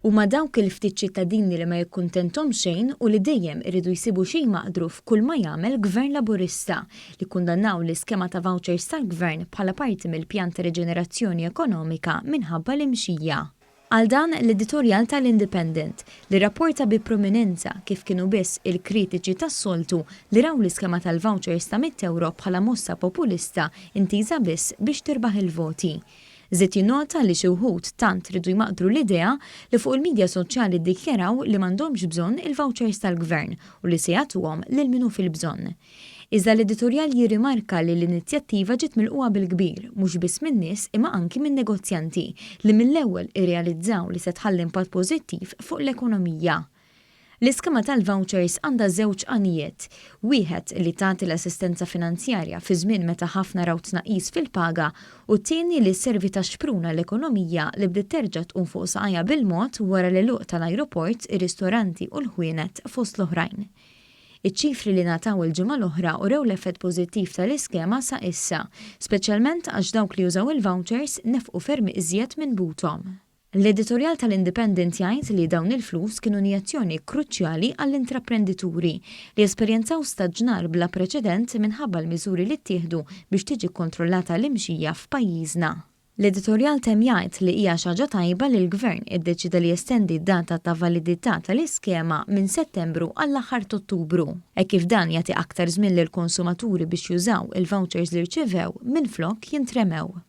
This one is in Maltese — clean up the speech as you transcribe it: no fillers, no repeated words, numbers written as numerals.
Huma dawk il-ftit ċittadini li ma jikkuntenthom xejn u li dejjem iridu jsibu xi jmaqdru f'kull ma jagħmel Gvern Laburista li kkundannaw l-iskema ta' vouchers tal-Gvern bħala parti mill-pjan ta' riġenerazzjoni ekonomika minħabba l-imxija. Għal dan l-editorjal tal-Independent, li rrapporta bi prominenza kif kienu biss il-kritiċi tas-soltu li raw l-iskema tal-vouchers ta' 100 ewro bħala mossa populista intiża biss biex tirbaħ il-voti. Żied jinnota li xi wħud tant riedu jmaqdru l-idea li fuq il-midja soċjali ddikjaraw li m'għandhomx bżonn il-vouchers tal-Gvern u li se jagħtuhom lil min hu fil-bżonn. Iżda l-editorjal jirrimarka li l-inizjattiva ġiet milqugħa bil-kbir mhux biss min-nies imma anki min-negozjanti li mill-ewwel irrealizzaw li se tħalli impatt pożittiv fuq l-ekonomija. L-iskema tal-vouchers għandha żewġ għanijiet. Wieħed li tagħti l-assistenza finanzjarja fi żmien meta ħafna raw tnaqqis fil-paga u t-tieni li sservi ta' xpruna l-ekonomija li bdiet terġa' tqum fuq saqajha bil-mod wara l-għeluq tal-ajruport, ir-ristoranti u l-ħwienet fost l-oħrajn. Iċ-ċifri li ngħataw il-ġimgħa l-oħra urew l-effett pożittiv tal-iskema sa issa, speċjalment għax dawk li użaw il-vouchers nefqu ferm iżjed minn buthom. L-editorjal tal-Independent jgħid li dawn il-flus kienu injezzjoni kruċjali għall-intraprendituri li esperjenzaw staġnar bla preċedent minħabba l-miżuri li ttieħdu biex tiġi kontrollata l-imxija f'pajjiżna. L-editorjal temm jgħid li hija xi ħaġa tajba li l-Gvern iddeċida li jestendi d-data ta' validità tal-iskema minn Settembru għall-aħħar t'Ottubru. Hekk kif dan jagħti aktar żmien lill-konsumaturi biex jużaw il-vouchers li rċevew minflok jintremew.